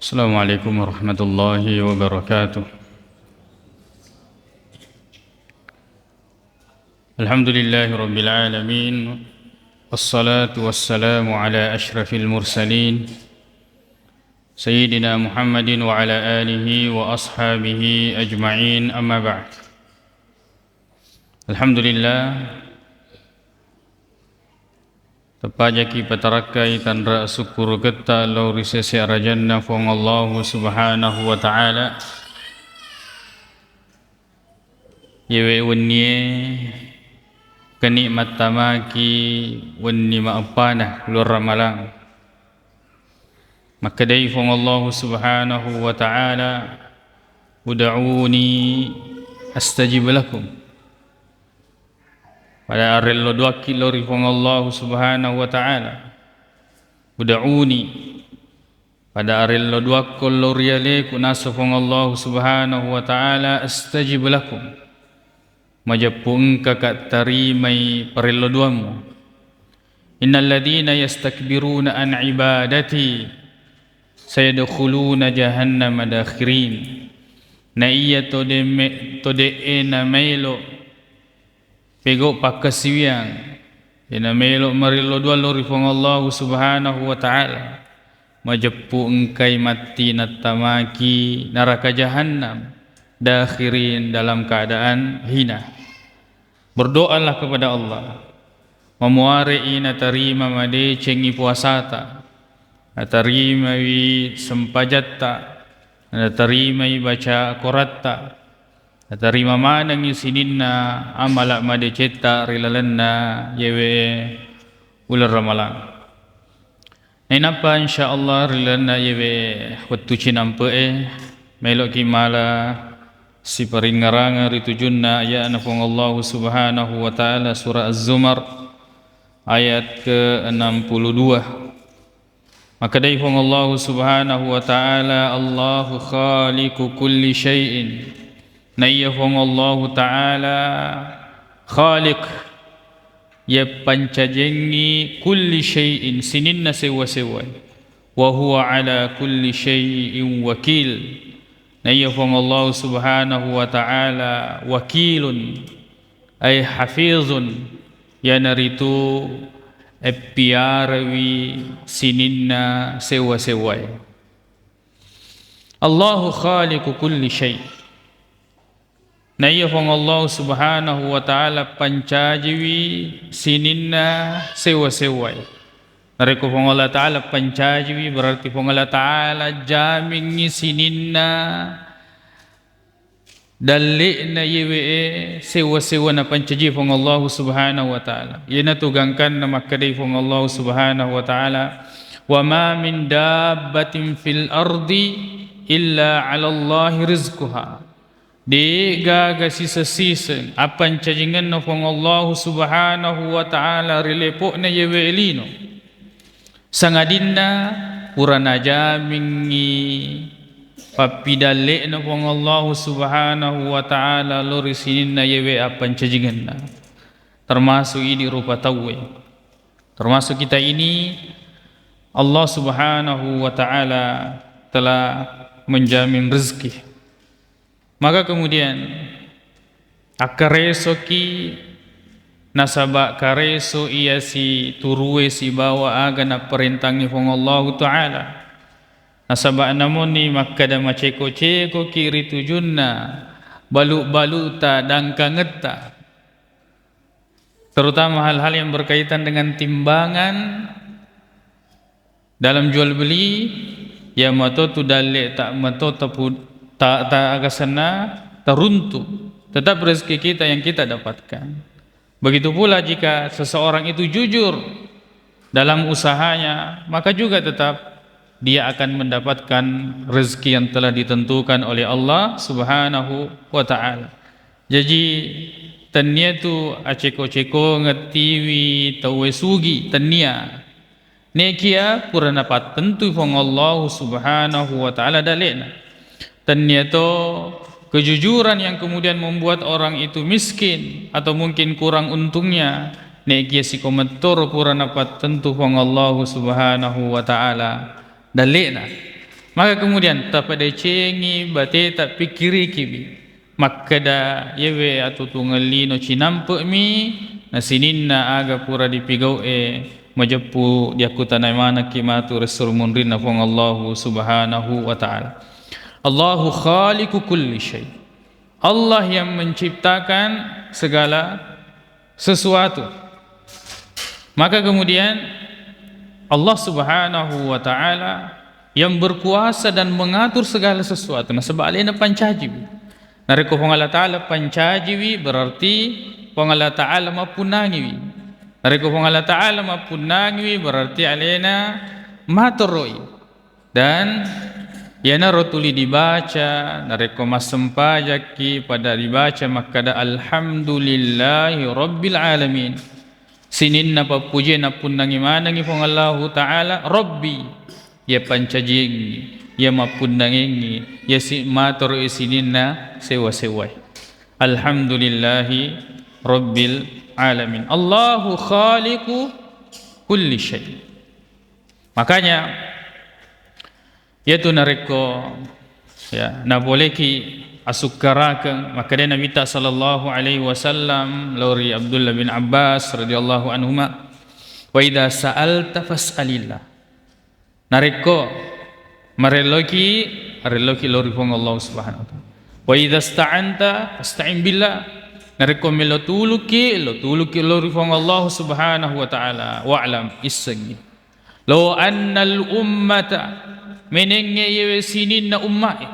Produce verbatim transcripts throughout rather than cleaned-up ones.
السلام عليكم ورحمة الله وبركاته. الحمد لله رب العالمين، والصلاة والسلام على أشرف المرسلين سيدنا محمد وعلى آله وأصحابه أجمعين، أما بعد. الحمد لله. Tepajaki patarakkai tanra sukkuruketta lao ri sese arajanna Fuang Allahu Subhanahu wa Ta'ala. Yewe wennie keni mattamaki wenni maeppana luar Ramalang. Makkedai Fuang Allahu Subhanahu wa Ta'ala, "Ud'uni astajib lakum." Pada arello duakki lao ri Fuang Allahu Subhanahu wa Ta'ala. "Ud'uni." Pada arello duakko lao ri aleku, nasu Fuang Allahu Subhanahu wa Ta'ala, "Astajib lakum." Majeppu engkaka tarimai parello duammu. "Innal ladzina yastakbiruna an ibadati sayadkhuluna jahannama dakhirin." Na iya to demme-, to de'e na maelo pego pakkasiwiang, de na maelo marillo dua lao ri Fuang Allahu Subhanahu wa Ta'ala, majeppu engkai matti nattamaki naraka jahannam, dakhirin, dalam keadaan hina. Berdoalah kepada Allah. Mamuare'i natarima madecengi puasata, natarimawi sempajatta, natarimai baca koratta, natarima manengngi sininna amala madecetta ri lalenna yewe uleng Ramalang. Nainappa, insyaallah, ri lalenna yewe wettu cinampe'e, maeloki mala siparingngerangeng ri tujunna aya'na Fuang Allahu Subhanahu wa Ta'ala, Surah Az-Zumar, ayat ke enam puluh dua. Makkedai Fuang Allahu Subhanahu wa Ta'ala, "Allahu khaliqu kulli syai'in." Naiya Fuang Allahu Ta'ala Khaliq, iya pancajengngi kulli syai'in, sininna sewwa-sewwae. "Wa huwa ala kulli syai'in wakil." Naiya Fuang Allahu Subhanahu wa Ta'ala wakilun, ay hafizun, iyanaritu eppiarawi sininna sewwa-sewwae. Allahu khaliqu kulli syai'. Naiya Fuang Allah Subhanahu wa Ta'ala pancajiwi sininna sewwa-sewwae. Narekko Fuang Allah Ta'ala pancajiwi, berarti Fuang Allah Ta'ala jamingngi sininna dalle'na yewe'e sewwa-sewwa napancaji Fuang Allah Subhanahu wa Ta'ala. Iyanatu gangkanna makkedai Fuang Allah Subhanahu wa Ta'ala, "Wa ma min dabbatin fil ardi illa 'alallahi rizquha." De'gaga siseng-siseng appancajingenna Fuang Allahu Subhanahu wa Ta'ala ri lepo'na yewe lino, sangadinna pura najamingngi pappidalle'na Fuang Allahu Subhanahu wa Ta'ala lao ri sininna yewe appancajingenna, termasuk idi rupa tauwe, termasuk kita ini. Allah Subhanahu wa Ta'ala telah menjamin rezeki. Maka kemudian akkaresoki, nasaba kareso iya siturue sibawa aga napparentangngi Fuang Allahu Ta'ala. Nasaba namonni makkeda maceko-cekoki ri tujunna balu-baluta dangkangetta, terutama hal-hal yang berkaitan dengan timbangan dalam jual beli, ya mato tu dalle tak mato tapu-, ta, ta agasanna taruntu, tetap rezeki kita yang kita dapatkan. Begitu pula jika seseorang itu jujur dalam usahanya, maka juga tetap dia akan mendapatkan rezeki yang telah ditentukan oleh Allah Subhanahu wa Ta'ala. Jaji, tennia tu aceko-cekongeng tiwi tauwe sugi, tennia. Nekia pura napattentui Fuang Allahu Subhanahu wa Ta'ala dalle'na. Tennia to kejujuran yang kemudian membuat orang itu miskin atau mungkin kurang untungnya, nekia sikomettoro pura napattentu Fuang Allahu Subhanahu wa Ta'ala dalle'na. Maka kemudian tapadecengi bateta, pikkirikiwi makkeda, yewe atutungeng lino cinampe'mi na sininna aga pura dipigau'e majeppu diakkutanai manekki matu ri esso ri munrinna Puang Allahu Subhanahu wa Ta'ala. Allahu khaliqu kulli syai. Allah yang menciptakan segala sesuatu. Maka kemudian Allah Subhanahu wa Ta'ala yang berkuasa dan mengatur segala sesuatu. Nasaba alena pancajiwi. Narekko Puang Allah Ta'ala pancajiwi, berarti Puang Allah Ta'ala mappunnangiwi. Narekko Puang Allah Ta'ala mappunnangiwi, berarti alena matoroi. Dan iyanaro tuli dibaca narekko massempajakki, pada dibaca makkeda, "Alhamdulillahi Rabbil Alamin." Sininna pappujié nappunnangi manengngi Puang Allahu Ta'ala, Rabbi, iya pancajiéngngi, iya mappunnangengngi, iya si-, matoro'i sininna séwa-séwaé. Alhamdulillahi Rabbil Alamin. Allahu khaliqu kulli syai. Makanya, iyatu narekko, ya, naboleki asukkarakeng, makkeda Nabitta sallallahu alaihi wasallam lao ri Abdullah bin Abbas radhiyallahu anhuma, "Wa idza sa'alta fas'alillah." Narekko marelloki, arelloki lao ri Puang Allah Subhanahu wa Ta'ala. "Wa idza sta'anta fasta'in billah." Narekko melo tuluki, lo tuluki lao ri Puang Allah Subhanahu wa Ta'ala. Wa'lam, issengngi. Law annal ummata, menengnge yewe sininna ummae,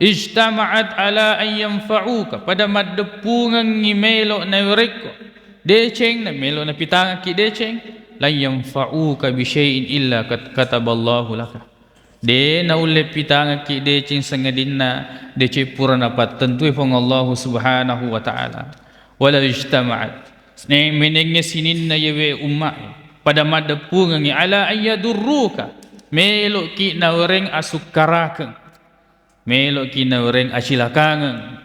ijtama'at ala an yanfa'uka, pada maddeppungengngi melo nawerekko deceng, na melo napitangakki deceng, lan yanfa'uka bi syai'in illa kat-, kataballahu laka. De naulle pitangakki deceng sangadinna deceng pura napattentui Puang Allahu Subhanahu wa Ta'ala. Wala ijtama'at. Ne-, menengnge sininna yewe ummae pada maddeppungengngi ala ayyadurruka, meloki nawereng asukkarakeng, meloki nawereng acilakangeng,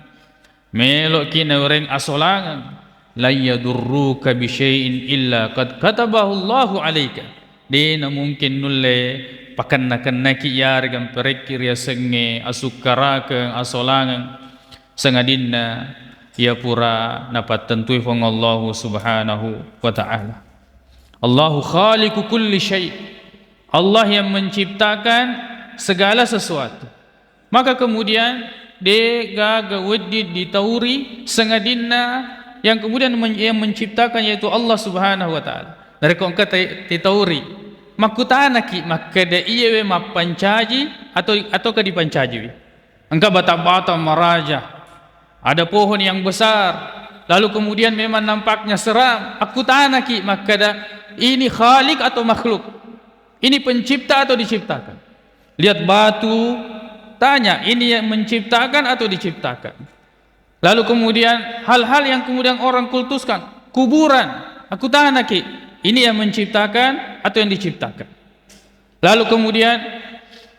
meloki nawereng asolangeng, lan yadurruka bi syai'in illa qad katabahu Allahu alaika. De namungkin nulle pakenna-kennaki yarega mperekki riasengnge asukkarakeng, asolangeng. Sangadinna iya pura napattentui Puang Allahu Subhanahu wa Ta'ala. Allahu khaliqu kulli syai. Allah yang menciptakan segala sesuatu. Maka kemudian de gaga wedding ditauri, sangadinna yang kemudian men-, yang menciptakan yaitu Allah Subhanahu wa Ta'ala. Narekko engka te-, titauri, makkutanaki makkeda iyewe mappancaji atau, ataukah dipancajiwi? Engka bata-bata maraja, ada pohon yang besar, lalu kemudian memang nampaknya seram. Akkutanaki makkeda, ini khalik atau makhluk? Ini pencipta atau diciptakan? Lihat batu, tanya, ini yang menciptakan atau diciptakan? Lalu kemudian hal-hal yang kemudian orang kultuskan, kuburan, akkutanaki, ini yang menciptakan atau yang diciptakan? Lalu kemudian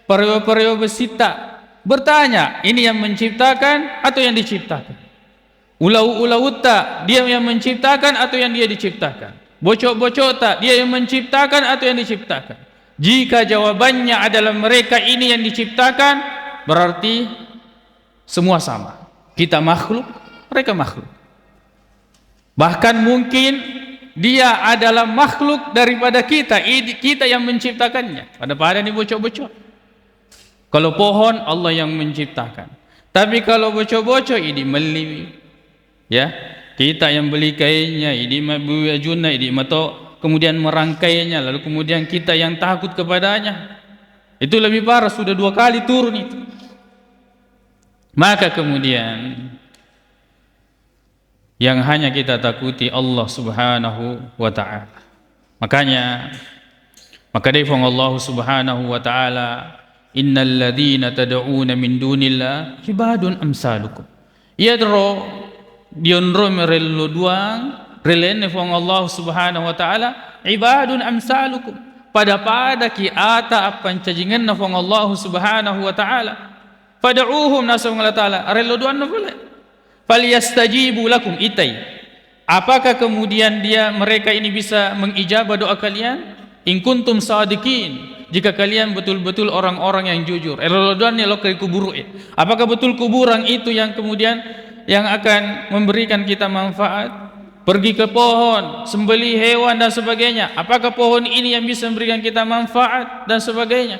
parewa-parewa besitta bertanya, ini yang menciptakan atau yang diciptakan? Ulau-ulautta, dia yang menciptakan atau yang dia diciptakan? Bocok-bocokta, dia yang menciptakan atau yang diciptakan? Jika jawabannya adalah mereka ini yang diciptakan, berarti semua sama. Kita makhluk, mereka makhluk. Bahkan mungkin dia adalah makhluk daripada kita, i-, kita yang menciptakannya. Pada-pada ni bocok-bocok. Kalau pohon, Allah yang menciptakan. Tapi kalau bocok-bocok, idi melliwi. Ya, kita yang beli kainnya, idi mabui ajunna, idi mato, kemudian merangkainya, lalu kemudian kita yang takut kepadanya. Itu lebih parah, sudah dua kali turun itu. Maka kemudian yang hanya kita takuti Allah Subhanahu wa Ta'ala. Makanya, makkedai Puang Allah Subhanahu wa Ta'ala, "Innal ladzina tad'una min dunillah ibadun amsalukum." Iyaro dionroi marello duang ri lainna Puang Allah Subhanahu wa Ta'ala, ibadun amsalukum. Pada-padaki ata appancajingenna Puang Allah Subhanahu wa Ta'ala. Fad'uhum, naseng Allah Ta'ala, arello duanna pole. "Falyastajibu lakum," itai. Apakah kemudian dia, mereka ini bisa mengijabah doa kalian? "In kuntum sadiqin." jika kalian betul-betul orang-orang yang jujur. Erelloduanni lokka ri kuburu'e. Apakah betul kuburan itu yang kemudian yang akan memberikan kita manfaat? Pergi ke pohon, sembelih hewan dan sebagainya. Apakah pohon ini yang bisa memberikan kita manfaat dan sebagainya?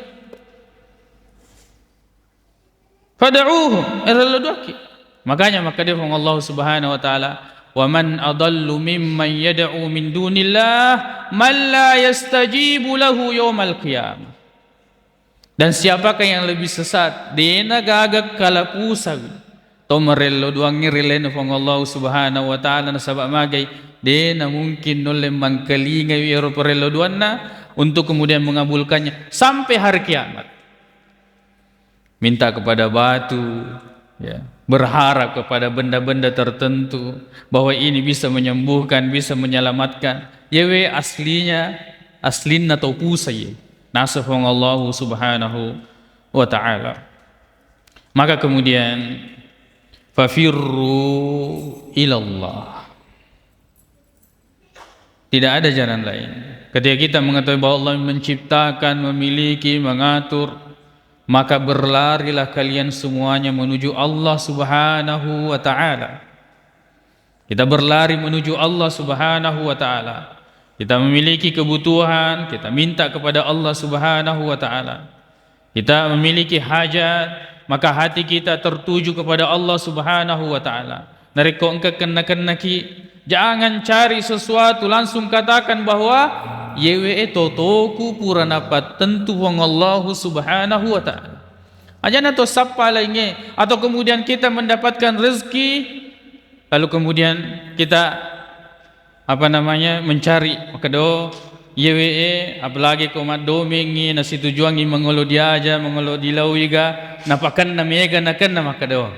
Fad'uhum, erelloduakki. Makanya makkeda Puang Allah Subhanahu wa Ta'ala, "Wa man adallu mimman yad'u min dunillah man la yastajibu lahu yaumal qiyamah." Dan siapakah yang lebih sesat? Dena gaga kalapusawi to marelloduangngi ri lalenna Puang Allah Subhanahu wa Ta'ala, nasaba magai dena mungkin nulle mangkalingai ero parelloduanna untuk kemudian mengabulkannya sampai hari kiamat. Minta kepada batu, ya, berharap kepada benda-benda tertentu bahwa ini bisa menyembuhkan, bisa menyelamatkan. Yewe aslinya, aslinna to pusa ye. Naseng Puang Allah Subhanahu wa Ta'ala. Maka kemudian, "Fafirru ilallah." Tidak ada jalan lain. Ketika kita mengetahui bahwa Allah menciptakan, memiliki, mengatur, maka berlarilah kalian semuanya menuju Allah Subhanahu wa Ta'ala. Kita berlari menuju Allah Subhanahu wa Ta'ala. Kita memiliki kebutuhan, kita minta kepada Allah Subhanahu wa Ta'ala. Kita memiliki hajat, maka hati kita tertuju kepada Allah Subhanahu wa Ta'ala. Narekko engka kenna-kennaki, jangan cari sesuatu, langsung katakan bahwa, "Yewe e totoku pura napattentu Puang Allahu Subhanahu wa Ta'ala." Ajana to sappa laingnge, atau kemudian kita mendapatkan rezeki, lalu kemudian kita apa namanya, mencari, makkeda, "Oh, yewe e, apalagi ko maddomengngi, nasitujuangngi mangolo diaja, mangolo dilauiga, napakenna mega nakenna," makkeda, "Oh,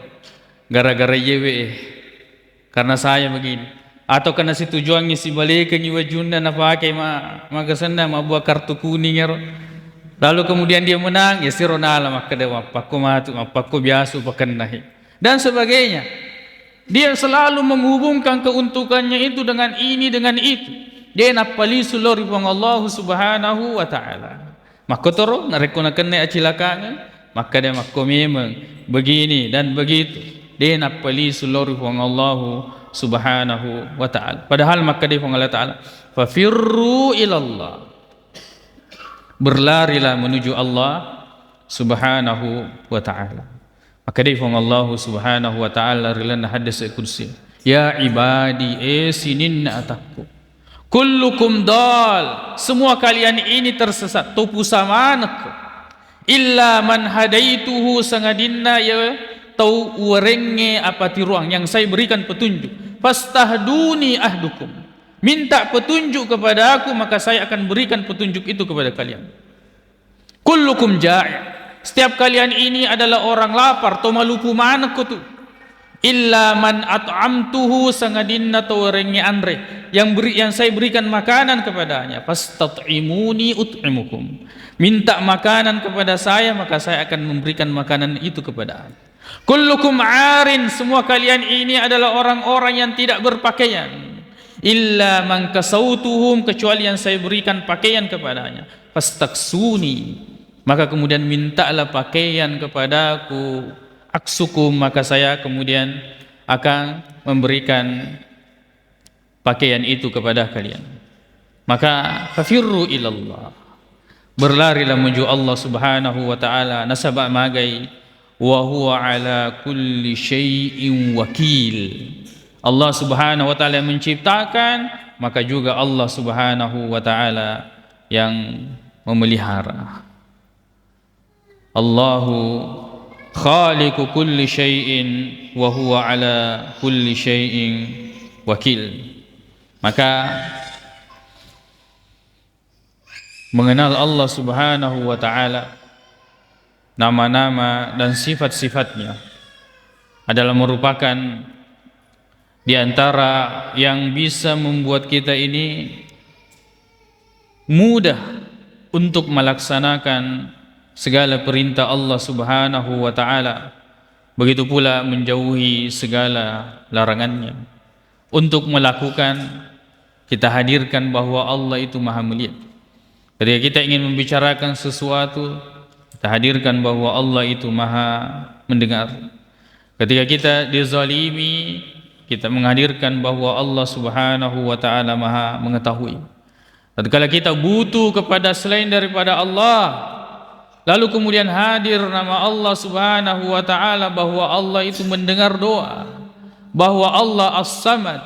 gara-gara yewe e, karena saya begini." Atau karena situjuangngi sibalekengngi wajunna napake ma-, magasenna mabbuat kartu kuning ero. Lalu kemudian dia menang, ya siro nala makkeda, "Mappakko matu, mappakko biasa upakennahi." Dan sebagainya. Dia selalu menghubungkan keuntungannya itu dengan ini, dengan itu. Dia nappalisu lao ri Puang Allahu Subhanahu wa Ta'ala. Makkotoro, narekko nakenna acilakangeng, makkeda makko memeng, begini dan begitu. Dia nappalisu lao ri Puang Allahu Subhanahu wa Ta'ala. Padahal makkeda Puang Allah Ta'ala, "Fafirru ilallah." Berlarilah menuju Allah Subhanahu wa Ta'ala. Makkedai Puang Allahu Subhanahu wa Ta'ala ri lalenna hadis qudsi, "Ya ibadi, e sininna atakku, kullukum dal, semua kalian ini tersesat, to pusa manekko. Illa man hadaituhu, sangadinna ya tau uwarengnge apatiruang, yang saya berikan petunjuk. Fastahduni ahdukum. Minta petunjuk kepada aku, maka saya akan berikan petunjuk itu kepada kalian." Kullukum ja'i. Setiap kalian ini adalah orang lapar, to malupu manekko tu. Illa man at'amtuhu, sangadinna to uwarengnge anre, yang beri, yang saya berikan makanan kepadanya. Fastat'imuni ut'imukum. Minta makanan kepada saya, maka saya akan memberikan makanan itu kepada anda. Kullukum arin, semua kalian ini adalah orang-orang yang tidak berpakaian. Illa man kasautuhum, kecuali yang saya berikan pakaian kepadanya. Fastaksuni, maka kemudian mintalah pakaian kepadaku. Aksukum, maka saya kemudian akan memberikan pakaian itu kepada kalian. Maka fafirru ilallah. Berlarilah menuju Allah Subhanahu wa Ta'ala, nasaba magai, wa huwa ala kulli syai'in wakil. Allah Subhanahu wa Ta'ala yang menciptakan, maka juga Allah Subhanahu wa Ta'ala yang memelihara. Allahu khaliqu kulli syai'in wa huwa ala kulli syai'in wakil. Maka mengenal Allah Subhanahu wa Ta'ala, nama-nama dan sifat-sifatnya adalah merupakan di antara yang bisa membuat kita ini mudah untuk melaksanakan segala perintah Allah Subhanahu wa Ta'ala, begitu pula menjauhi segala larangannya. Untuk melakukan, kita hadirkan bahwa Allah itu Maha Melihat. Ketika kita ingin membicarakan sesuatu, kita hadirkan bahwa Allah itu Maha Mendengar. Ketika kita dizalimi, kita menghadirkan bahwa Allah Subhanahu wa Ta'ala Maha Mengetahui. Tatkala kita butuh kepada selain daripada Allah, lalu kemudian hadir nama Allah Subhanahu wa Ta'ala, bahwa Allah itu mendengar doa, bahwa Allah As-Samad,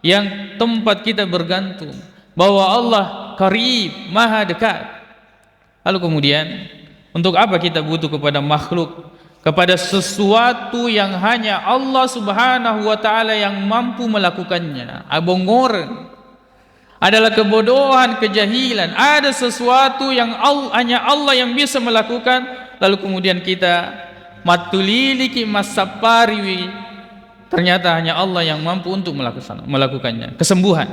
yang tempat kita bergantung, bahwa Allah Qarib, Maha Dekat. Lalu kemudian, untuk apa kita butuh kepada makhluk, kepada sesuatu yang hanya Allah Subhanahu wa Ta'ala yang mampu melakukannya? Abongoreng adalah kebodohan, kejahilan. Ada sesuatu yang Al-, hanya Allah yang bisa melakukan, lalu kemudian kita mattuliliki, massappariwi, ternyata hanya Allah yang mampu untuk melakukan, melakukannya. Kesembuhan.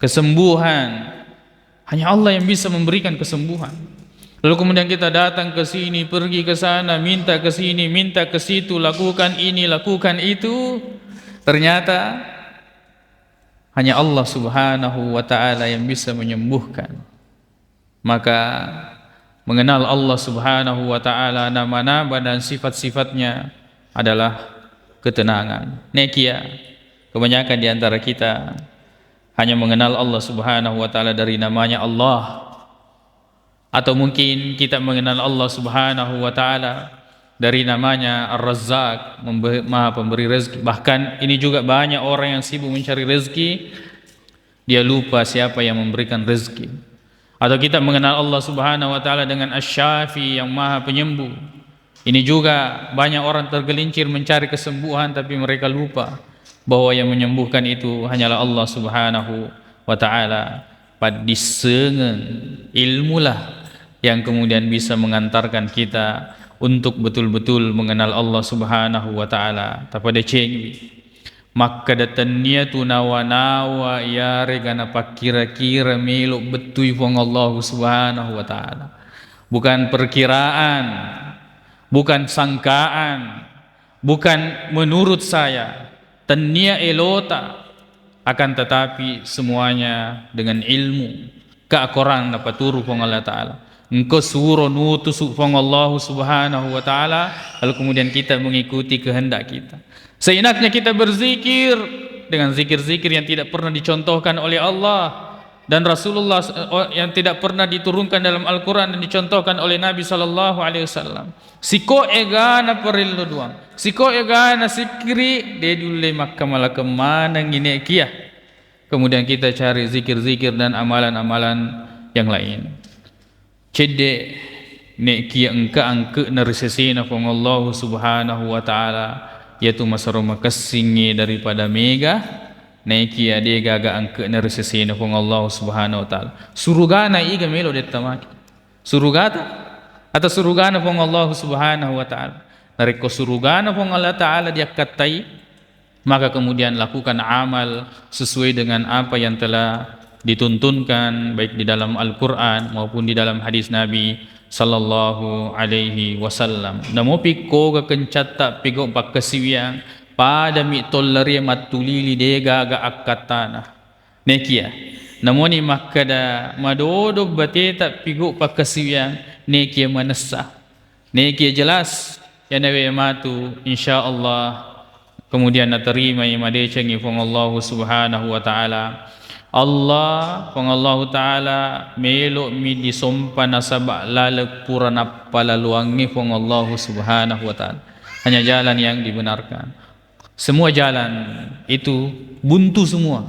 Kesembuhan. Hanya Allah yang bisa memberikan kesembuhan. Lalu kemudian kita datang ke sini, pergi ke sana, minta ke sini, minta ke situ, lakukan ini, lakukan itu. Ternyata hanya Allah Subhanahu wa Ta'ala yang bisa menyembuhkan. Maka mengenal Allah Subhanahu wa Ta'ala, nama-nama dan sifat-sifatnya adalah ketenangan. Nekia, kebanyakan di antara kita hanya mengenal Allah Subhanahu wa Ta'ala dari namanya Allah. Atau mungkin kita mengenal Allah Subhanahu wa Ta'ala dari namanya Ar-Razzaq, membe-, Maha Pemberi rezeki. Bahkan ini juga banyak orang yang sibuk mencari rezeki, dia lupa siapa yang memberikan rezeki. Atau kita mengenal Allah Subhanahu wa Ta'ala dengan Asy-Syafi, yang Maha Penyembuh. Ini juga banyak orang tergelincir mencari kesembuhan, tapi mereka lupa bahwa yang menyembuhkan itu hanyalah Allah Subhanahu wa Ta'ala. Paddissengeng ilmulah yang kemudian bisa mengantarkan kita untuk betul-betul mengenal Allah Subhanahu wa Ta'ala. Tapadecengwi. Makkeda tennia tu nawa-nawa iyarega napakkira-kira melo bettui Puang Allahu Subhanahu wa Ta'ala. Bukan perkiraan, bukan sangkaan, bukan menurut saya, tennia elota, akan tetapi semuanya dengan ilmu, keakorang napaturu Puang Allah Ta'ala. Engka suro nutusu Puang Allahu Subhanahu wa Ta'ala, lalu kemudian kita mengikuti kehendak kita. Seenaknya kita berzikir dengan zikir-zikir yang tidak pernah dicontohkan oleh Allah dan Rasulullah, eh, yang tidak pernah diturunkan dalam Al-Quran dan dicontohkan oleh Nabi Sallallahu Alaihi Wasallam. Siko egana parellu doang, siko egana sikkiri, de diulle makkamalakeng maneng ine kia. Kemudian kita cari zikir-zikir dan amalan-amalan yang lain. Cedde, nekia engka angke'na ri sesena Puang Allahu Subhanahu wa Ta'ala, yaitu masero makessingnge daripada mega, nekia de gaga angke'na ri sesena Puang Allahu Subhanahu wa Ta'ala. Surugana iga melo dettamaki? Surugata atau surugana Puang Allahu Subhanahu wa Ta'ala? Narekko surugana Puang Allah Ta'ala diakkattai, maka kemudian lakukan amal sesuai dengan apa yang telah dituntunkan, baik di dalam Al-Quran maupun di dalam hadis Nabi Sallallahu Alaihi Wasallam. Namopi koga kencatta pigau pakkasiwiang, padami tollarie mattulili de gaga akkattana. Nekia, namoni makkeda madodo bateta pigau pakkasiwiang, nekia manessa. Nekia jelas, yanawe matu, insya Allah, kemudian naterimai madecengi Puang Allahu Subhanahu wa Ta'ala. Allah, Puang Allahu Ta'ala, melo mi disompa nasaba laleng pura nappalaluangngi Puang Allahu Subhanahu wa Ta'ala. Hanya jalan yang dibenarkan. Semua jalan itu buntu semua.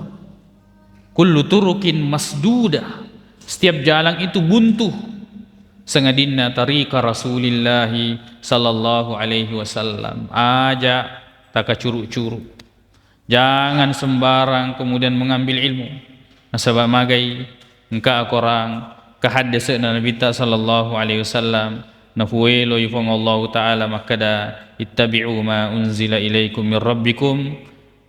Kullu turukin masduda. Setiap jalan itu buntu. Sangadinna tariqa Rasulillahi Sallallahu Alaihi Wasallam. Aja takacuru-curu. Jangan sembarang kemudian mengambil ilmu. Nasaba magai engka akorang kahaddese'na Nabitta Sallallahu Alaihi Wasallam, nafueloi Puang Allahu Ta'ala makkeda, "Ittabi'u ma unzila ilaikum min rabbikum."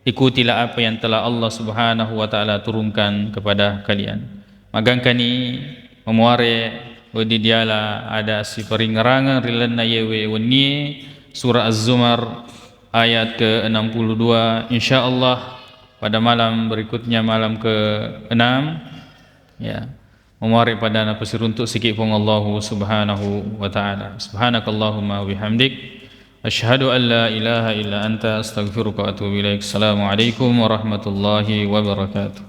Ikutilah apa yang telah Allah Subhanahu wa Ta'ala turunkan kepada kalian. Magangkani mamuare wedding diala ada siparingngerangeng ri lalenna yewe wennie, surah Az-Zumar ayat ke enam puluh dua. Insya Allah pada malam berikutnya, malam ke enam, ya, Mamuare pada napasiruntuk siki Puang Allahu Subhanahu wa Ta'ala. Subhanakallahumma wa bihamdik. Asyhadu an la ilaha illa anta, astaghfiruka wa atubu ilaik. Assalamualaikum warahmatullahi wabarakatuh.